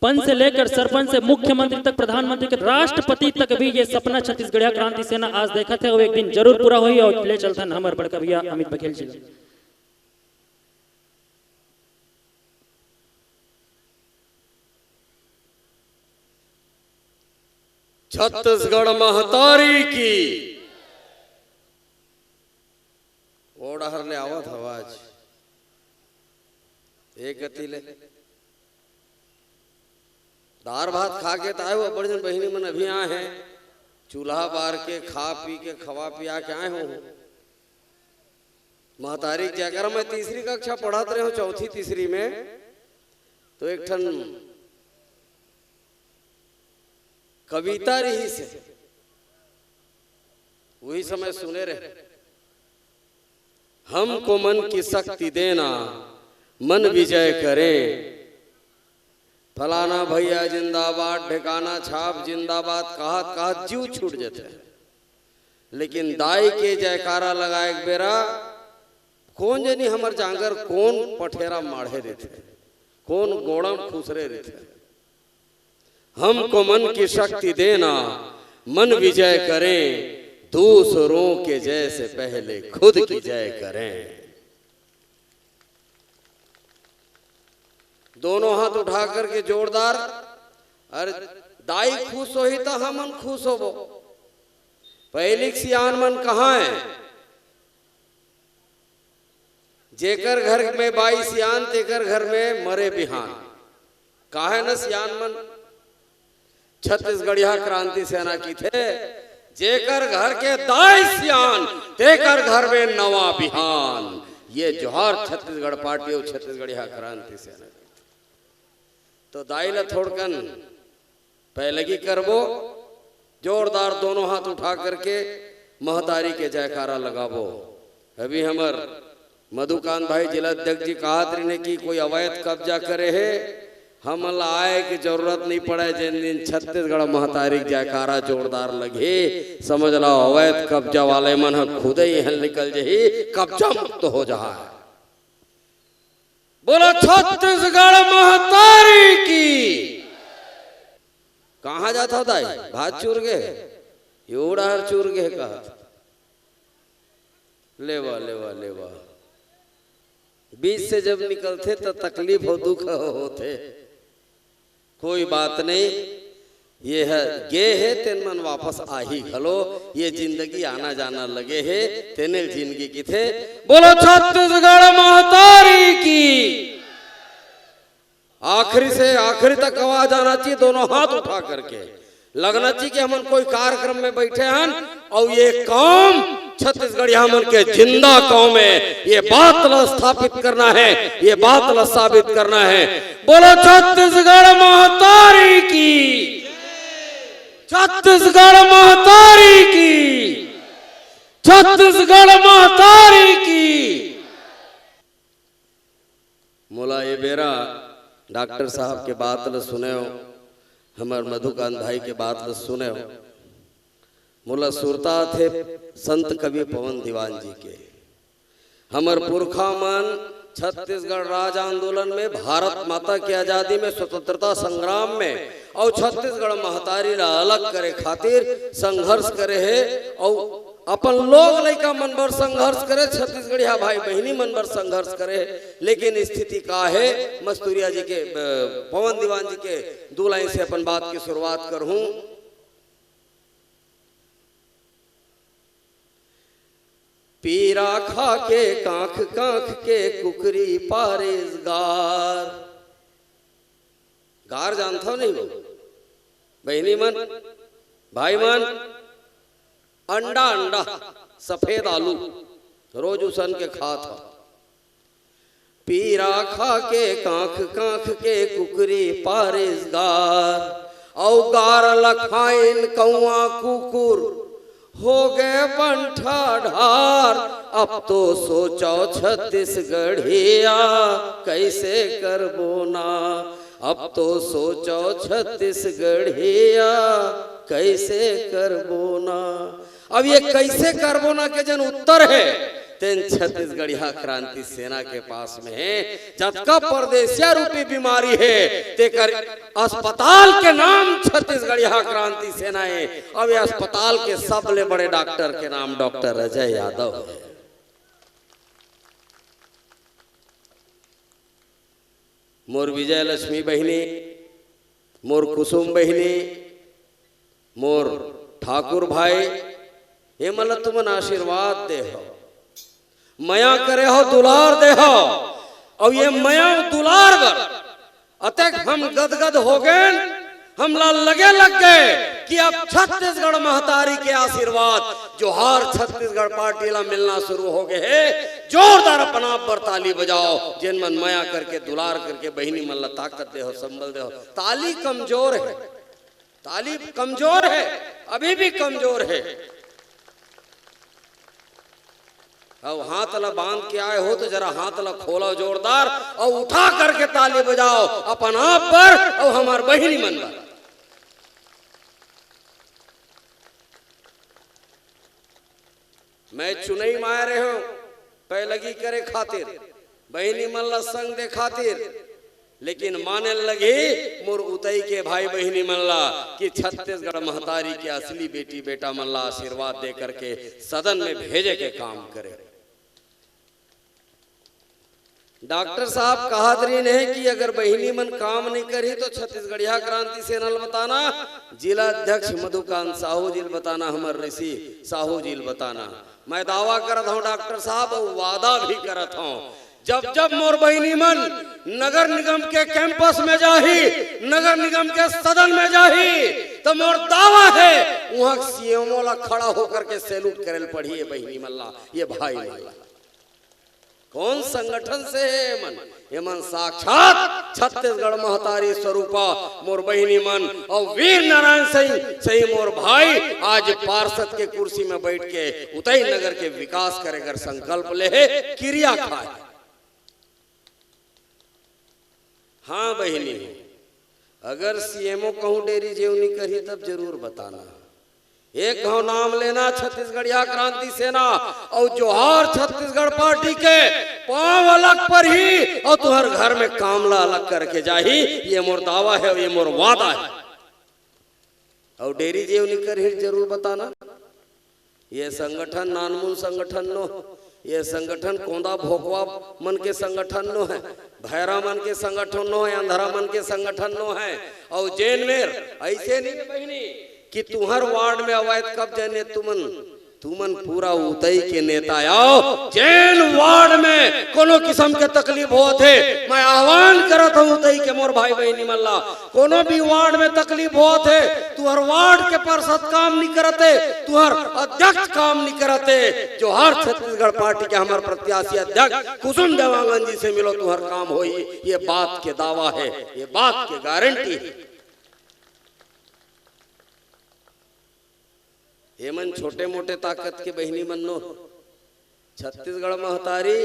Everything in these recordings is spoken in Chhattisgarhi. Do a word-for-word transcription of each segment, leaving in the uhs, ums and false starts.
पंच से लेकर सरपंच से मुख्यमंत्री तक, प्रधानमंत्री के, राष्ट्रपति तक भी ये सपना छत्तीसगढ़िया क्रांति सेना आज देखत हे, वो एक दिन जरूर पूरा होही। और ले चलथन हमर बड़का भैया अमित बघेल जी ला। छत्तीसगढ़ महतारी की। ओ डहर ले आवत हव आज। एक गति ले दार भात खा के त आए हो, बड़ झन बहिनी मन अभी आए हैं, चूल्हा बार के, खा पी के, खवा पिया के आए हो। महतारी के जगह मैं तीसरी कक्षा पढ़त रहे हूँ, चौथी तीसरी में, तो एक ठन कविता रहिस हे, वही समय सुने रहे, "हमको मन की शक्ति देना, मन विजय करें।" फलाना भैया जिंदाबाद, ढेकाना छाप जिंदाबाद, कहत कहत जीव छूट जथे। लेकिन दाई के जयकारा लगाए के बेरा कोन जनी हमर जांगर कोन पठेरा माढ़े रहिथे, कोन गोड़म खुसरे रहिथे। "हमको मन की शक्ति देना, मन विजय करें, दूसरों के जय से पहले खुद की जय करें।" दोनों हाथ उठा करके जोरदार, अरे दाई खुश होही त हमन खुश होबो। पहिली के सियान मन कहाँ हे? जेकर घर में बाई सियान, तेकर घर में मरे बिहान। काहे न सियान मन? छत्तीसगढ़िया क्रांति सेना कथे, "जेकर घर के दाई सियान, तेकर घर में नवा बिहान।" ये जोहार छत्तीसगढ़ पार्टी अउ छत्तीसगढ़िया क्रांति सेना। तो दाई ला थोड़कन पैलगी करबो, जोरदार दोनों हाथ उठा करके महतारी के जयकारा लगाबो। अभी हमर मधुकांत भाई जिला अध्यक्ष जी कहत रहिन कि कोई अवैध कब्जा करे हे, हमन ला आए के जरूरत नहीं पड़े। जिन दिन छत्तीसगढ़ महतारी के जयकारा जोरदार लगही, समझ लो अवैध कब्जा वाले मन ह खुदे इहां निकल जही, कब्जा मुक्त हो जाए। बोलो छत्तीसगढ़ महतारी की। कहाँ जात हव दाई? भात चूर गे? ये ओ डहर चूर गे कहत। लेवा, लेवा, लेवा। बीच से जब निकलथे त तकलीफ हो, दुख हो, होथे। कोई बात नहीं, ये ह गे हे, तेन मन वापस आही घलो। ये जिंदगी आना जाना लगे हे, तेने जिंदगी किथे। बोलो छत्तीसगढ़ महतारी की। आखिरी से आखिरी तक आवाज आना चाहिए, दोनों हाथ उठा करके। लगना चाहिए कि हमन कोई कार्यक्रम में बैठे हन और ये कौम छत्तीसगढ़िया मन के जिंदा कौम हे, ये बात ला स्थापित करना हे, ये बात ला साबित करना हे। बोलो छत्तीसगढ़ महतारी की, छत्तीसगढ़ महतारी की, छत्तीसगढ़ महतारी की। मोला ए बेरा डॉक्टर साहब के बात ल सुनेव, हमर मधुकांत भाई के बात ल सुनेव, मोला सुरता आथे संत कवि पवन दीवान जी के। हमर पुरखा मन छत्तीसगढ़ राज आंदोलन में, भारत माता के आजादी में, स्वतंत्रता संग्राम में अउ छत्तीसगढ़ महतारी ला अलग करे खातिर संघर्ष करे हे अउ अपन लोग लइका मन बर संघर्ष करे, छत्तीसगढ़िया भाई बहिनी मन बर संघर्ष करे। लेकिन स्थिति का हे, मस्तूरिया जी के, अ, पवन दीवान जी के दू लाइन से अपन बात की शुरुआत करहूं। पीरा खा के कांख कांख के कुकरी पारेस गार। गार जानथव नहीं वो? बहिनी मन, भाई मन, अंडा, अंडा, सफेद आलू, रोज उसन के खात हव। पीरा खा के कांख कांख के कुकरी पारेस गार, अउ गार ल खाइन कौआ कुकुर हो गे बंठा ढार। अब तो सोचो छत्तीसगढ़िया कैसे करबो ना, अब तो सोचो छत्तीसगढ़िया कैसे करबो ना। अब ये कैसे करबो ना के जन उत्तर हे, तेन छत्तीसगढ़िया क्रांति सेना के पास में हे। जतका परदेसिया रूपी बीमारी हे, तेकर अस्पताल के नाम छत्तीसगढ़िया क्रांति सेना हे। अब ये अस्पताल के सबले बड़े डॉक्टर के नाम डॉक्टर अजय यादव हे। मोर विजय लक्ष्मी बहिनी, मोर कुसुम बहिनी, मोर ठाकुर भाई, ये मन ल तुमन आशीर्वाद दे हो, मया करे हो, दुलार दे हो। अउ ये मया दुलार बर अतेक हम गदगद हो गेन, हमला लगे लग गे कि अब छत्तीसगढ़ महतारी के आशीर्वाद जोहार छत्तीसगढ़ पार्टी ला मिलना शुरू हो गे हे। जोरदार अपन आप बर ताली बजाओ, जेन मन मया करके, दुलार करके बहिनी मन ला ताकत दे हो, संबल दे हो। ताली कमजोर हे, ताली कमजोर हे, अभी भी कमजोर हे। अउ हाथ ला बांध के आए हो तो जरा हाथ ला खोलो जोरदार अउ उठा करके ताली बजाओ अपन आप बर अउ हमार बहिनी मन बर। मैं चुनई म आए रहे हूं पैलगी करे खातिर, बहिनी मन ला संग दे खातिर, लेकिन माने लगही मोर उतई के भाई बहिनी मन ला कि छत्तीसगढ़ महतारी के असली बेटी बेटा मन ला आशीर्वाद दे करके सदन में भेजे के काम करे। डॉक्टर साहब कहत रहिन हे कि अगर बहिनी मन काम नहीं करही तो छत्तीसगढ़िया क्रांति सेना ल बताना, जिला अध्यक्ष मधुकांत साहू जी ल बताना, हमर ऋषि साहू जी ल बताना। मैं दावा करत हूं डॉक्टर साहब, अउ वादा भी करत हूं, जब जब मोर बहिनी मन नगर निगम के कैंपस में जाही, नगर निगम के सदन में जाही, तो मोर दावा हे, उहां सीएमओ ला खड़ा होकर के सैल्यूट करे ल पड़ही, ये बहिनी मन ला, ये भाई मन ला। कौन संगठन से हे एमन? एमन साक्षात छत्तीसगढ़ महतारी स्वरूपा मोर बहिनी मन अउ वीर नारायण सिंह सही मोर भाई आज पार्षद के कुर्सी में बैठ के उतई नगर के विकास करे कर संकल्प ले हे, किरिया खाए। हाँ बहिनी, अगर सीएमओ कहूं डेरी जेवनी करही तब जरूर बताना। एक घाव नाम लेना छत्तीसगढ़िया क्रांति सेना अउ जोहार छत्तीसगढ़ पार्टी के पांव अलग परही अउ तुहर घर में कामला अलग करके जाही। ये मोर दावा हे, ये मोर वादा हे। अउ डेरी जेवनी करही जरूर बताना। ये संगठन नानमुन संगठन नो, ये संगठन कोंदा भोकवा मन के संगठन नो हे, भैरा मन के संगठन नो हे, अंधरा मन के संगठन नो हे। अउ जेन मेर ऐसे नहीं हे बहिनी कि तुहर वार्ड में अवैध कब्जे ने तुमन, तुमन पूरा उतई के नेता आओ। जेन वार्ड में कोनो किस्म के तकलीफ होत हे, मैं आह्वान करत हूं उतई के मोर भाई बहिनी मन ला, कोनो भी वार्ड में तकलीफ होत हे, तुहर वार्ड के पार्षद काम नहीं करत हे, तुहर अध्यक्ष काम नहीं करत हे, जोहार छत्तीसगढ़ पार्टी के हमर प्रत्याशी अध्यक्ष कुसुम देवांगन जी से मिलो, तुहर काम होही। ये बात के दावा हे, ये बात के गारंटी हे। एमन छोटे मोटे ताकत के बहिनी मन नो, छत्तीसगढ़ महतारी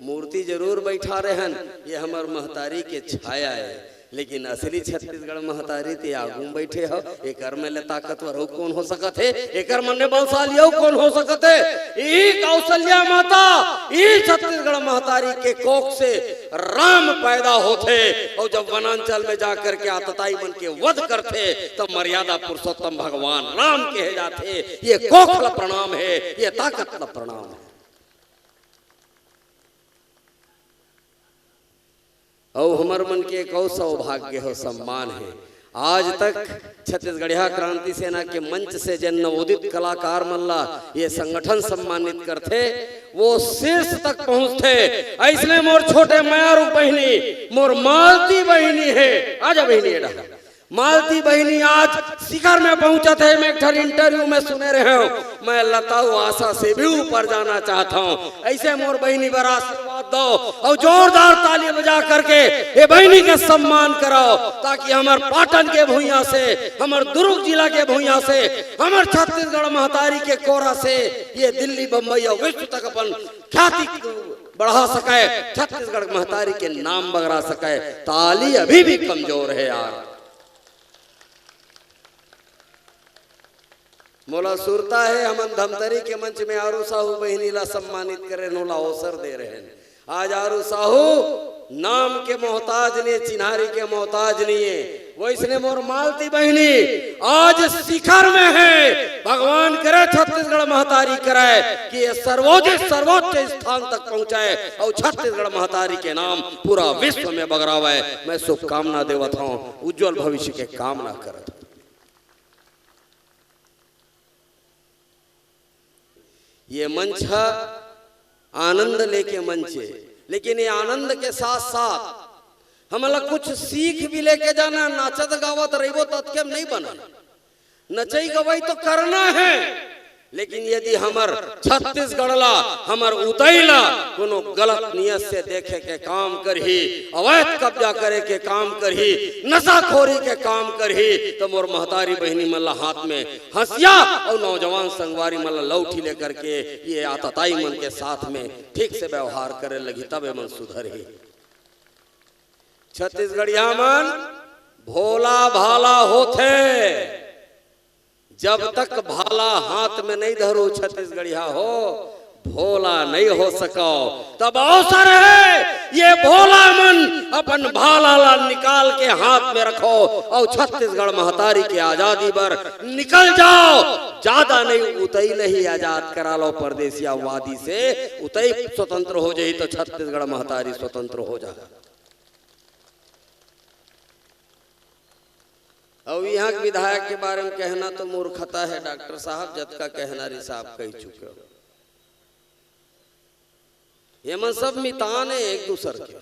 मूर्ति जरूर बैठा रहे हन, ये हमर महतारी के छाया हे, लेकिन असली छत्तीसगढ़ महतारी ते आगू में बैठे हो। एकर में ले ताकतवर अउ कौन हो सकत हे? एकर मन ले बलशाली अउ कौन हो सकत हे? इही कौशल्या माता, इही छत्तीसगढ़ महतारी के कोख से राम पैदा होथे। अउ जब वनांचल में जाकर के आतताई मन के वध करथे, तब मर्यादा पुरुषोत्तम भगवान राम कहे जाथे। ये कोख ला प्रणाम हे, ये ताकत ला प्रणाम हे। अउ हमर मन के एक अउ सौभाग्य हो, सम्मान हे, आज तक छत्तीसगढ़िया क्रांति सेना के मंच से जेन नवोदित कलाकार मन ला ये संगठन सम्मानित करथे, वो शीर्ष तक पहुंचथे। अइसने मोर छोटे मयारू बहिनी, मोर मालती बहिनी हे, आजा बहिनी, एडा। मालती बहिनी आज शिखर में पहुंचत हे। मैं एक ठन इंटरव्यू में सुने रहे हूं, मैं लता अउ आशा से भी ऊपर जाना चाहत हूं। अइसे मोर बहिनी बर आशीर्वाद दो अउ जोरदार ताली बजा करके ये बहिनी के सम्मान कराओ, ताकि हमर पाटन के भुइयां से, हमर दुर्ग जिला के भुइयां से, हमर छत्तीसगढ़ महतारी के कोरा से ये दिल्ली, बम्बई अउ विश्व तक अपन ख्याति बढ़ा सके, छत्तीसगढ़ महतारी के नाम बगरा सके। ताली अभी भी कमजोर हे यार। मोला सुरता हे, हमन धमतरी के मंच में आरू साहू बहिनी ला सम्मानित करे, नोला अवसर दे रहेन। आज आरू साहू नाम के मोहताज नइ, चिन्हारी के मोहताज नइ हे। वइसने मोर मालती बहिनी आज शिखर में हे। भगवान करे, छत्तीसगढ़ महतारी करे कि ये सर्वोच्च, सर्वोच्च स्थान तक पहुंचे अउ छत्तीसगढ़ महतारी के नाम पूरा विश्व में बगरावे। मैं शुभकामना देवत हूं, उज्जवल भविष्य के कामना करत हूं। ये मंच ह आनंद लेके मंच हे, लेकिन ये आनंद के साथ साथ हमला कुछ सीख भी लेके जाना। नाचत गावत रहिबो ततके म नइ बनय, नचई गवई तो करना हे, लेकिन यदि हमर छत्तीसगढ़ ला, हमर उतई ला कोनो गलत नियत से देखे के काम करही, अवैध कब्जा करे के काम करही, नशाखोरी के काम करही, त मोर महतारी बहिनी मन ला हाथ में हंसिया अउ नौजवान संगवारी मन ला लौठी लेकर के ये आतताई मन के साथ में ठीक से व्यवहार करे लगही, तब ये मन सुधरही। छत्तीसगढ़िया मन भोला भाला होथे, जब तक भाला हाथ में नइ धरो छत्तीसगढ़िया हो, भोला नइ हो सको। तब अवसर हे, ये भोला मन अपन भाला ला निकाल के हाथ में रखो अउ छत्तीसगढ़ महतारी के आजादी बर निकल जाओ। जादा नइ, उतई ल ही आजाद करा लो परदेसियावादी से। उतई स्वतंत्र हो जाही त छत्तीसगढ़ महतारी स्वतंत्र हो जाही। अउ इहां के विधायक के बारे में कहना तो मूर्खता हे डॉक्टर साहब, जतका कहना रिहिस आप कहि चुके हो। ये मन सब मितान हे एक दूसर के,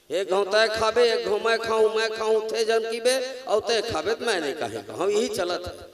एक घांव तय खाबे, एक घांव मैं खाहूं, मैं खाहूं तय झन कहिबे, अउ तय खाबे त मैं नइ कहिबे, हम यही चलत हे।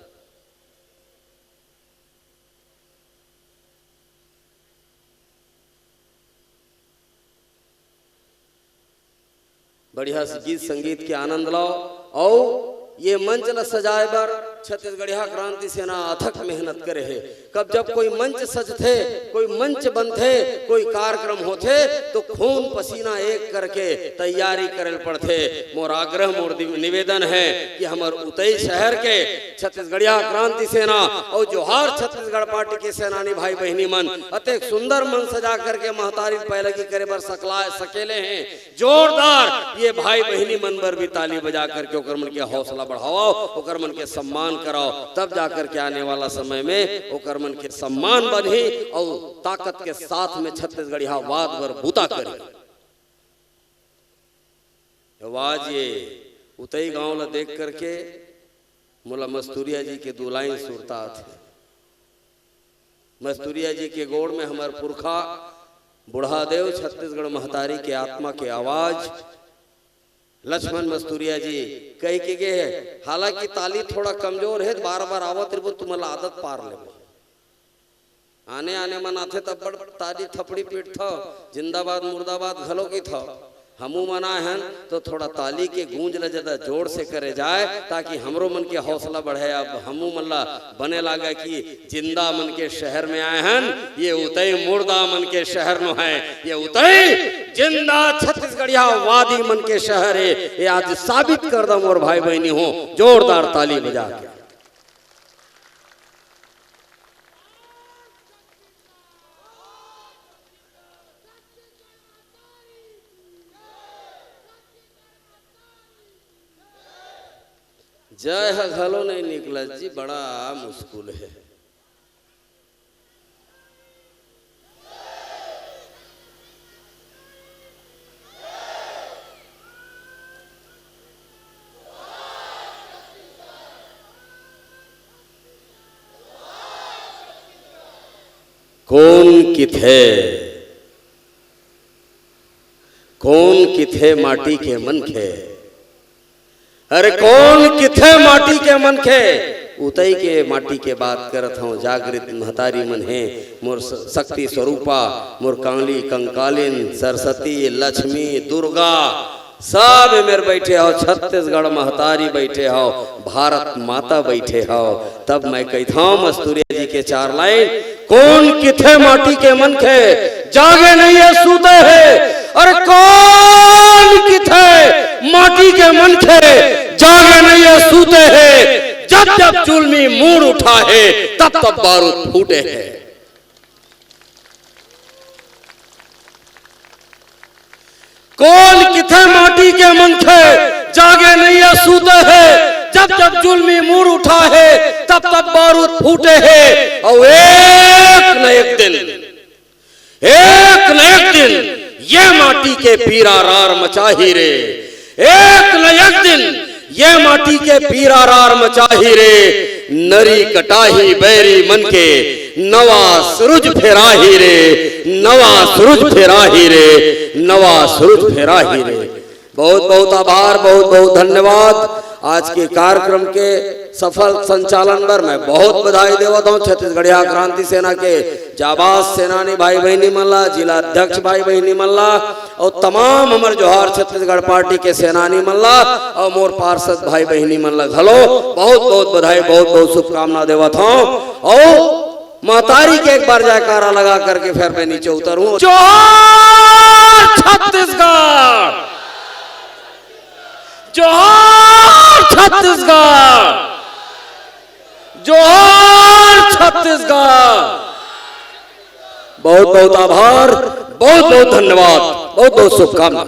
बढ़िया से गीत संगीत के आनंद लाओ। अउ ये मंच ला सजाए बर छत्तीसगढ़िया क्रांति सेना अथक मेहनत करे हे। कब जब कोई मंच सजथे, कोई मंच बनथे, कोई कार्यक्रम होथे, तो खून पसीना एक करके तैयारी करे ल पड़थे। मोर आग्रह, मोर दि-, निवेदन हे कि हमर उतई शहर के छत्तीसगढ़िया क्रांति सेना अउ जोहार छत्तीसगढ़ पार्टी के सेनानी भाई बहिनी मन अतेक सुंदर मंच सजा करके महतारी पैलगी करे बर सकला सकेले हे। जोरदार ये भाई बहिनी मन बर भी ताली बजा करके ओकर मन के हौसला बढ़ाओ, ओकर मन के सम्मान कराओ, तब जा करके आने वाला समय में ओकर मन के सम्मान बनही अउ ताकत के साथ में छत्तीसगढ़ियावाद बर बूता करही। आज ये उतई गांव ला देख करके मोला मस्तुरिया जी के दू लाइन सुरता आथे। मस्तुरिया जी के गोड़ में हमर पुरखा बुढ़ादेव छत्तीसगढ़ महतारी के आत्मा के आवाज लक्ष्मण मस्तुरिया जी कहि के गे हे। हालांकि ताली थोड़ा कमजोर हे, बार बार आवत रहिबो, तुमन ला आदत पार लेबो। आने आने मन आथे त बड़ ताली थपड़ी पीटथव, जिंदाबाद मुर्दाबाद घलो कहिथव। हमू मन आए हन तो थोड़ा ताली के गूंज ल ज्यादा जोर से करे जाए, ताकि हमरो मन के हौसला बढ़े। अब हमू मन ला बने लागे कि जिंदा मन के शहर में आए हन, ये उतई मुर्दा मन के शहर नो हे, ये उतई जिंदा छत्तीसगढ़ियावादी मन के शहर हे। ये आज साबित कर दम मोर भाई बहिनी हो, जोरदार ताली बजा के। जय ह घलो नइ निकलत जी, बड़ा मुस्कुल हे। कोन किथे, कोन किथे माटी के मनखे? अरे कोन किथे माटी के मनखे? उतई के माटी के बात करत हंव। जागृत महतारी मन हे, मोर स-, शक्ति स्वरूपा, मोर कांगली कंकालिन, सरस्वती, लक्ष्मी, दुर्गा, सब एमेर बइठे हव, छत्तीसगढ़ महतारी बइठे हव, भारत माता बइठे हव। तब मैं कहिथंव मस्तुरिया जी के चार लाइन, कोन किथे माटी के मनखे, जागे नइ हे, सूते हे। अरे कोन किथे माटी के मनखे, जागे नइ हे, सूते हे। जब जब जुल्मी मूड़ उठा हे, तब तब बारूद फूटे हे। कोन किथे माटी के मनखे, जागे नइ हे, सूते हे। जब जब जुल्मी मूड़ उठा हे, तब तब बारूद फूटे हे। अउ एक न एक दिन, एक न एक दिन ये माटी के पीरा रार मचाही रे। एक न एक दिन ये माटी के पीरा रार मचाही रे। नरी कटाही बैरी मन के, नवा सुरुज फेराही रे, नवा सुरुज फेराही रे, नवा सुरुज फेराही रे। बहुत बहुत आभार, बहुत बहुत धन्यवाद। आज के कार्यक्रम के सफल संचालन बर मैं बहुत बधाई देवत हूँ छत्तीसगढ़िया क्रांति सेना के जाबाज सेनानी भाई बहिनी मन ला, जिला अध्यक्ष भाई बहिनी मन ला, अउ तमाम हमर जोहार छत्तीसगढ़ पार्टी के सेनानी मन ला, अउ मोर पार्षद भाई बहिनी मन ला घलो बहुत बहुत बधाई, बहुत बहुत शुभकामना देवत हूँ। अउ महतारी के एक बार जयकारा लगा करके फिर मैं नीचे उतरूं। जोहार छत्तीसगढ़, जोहार छत्तीसगढ़, जोहार छत्तीसगढ़। बहुत बहुत आभार, बहुत बहुत धन्यवाद, बहुत बहुत शुभकामना।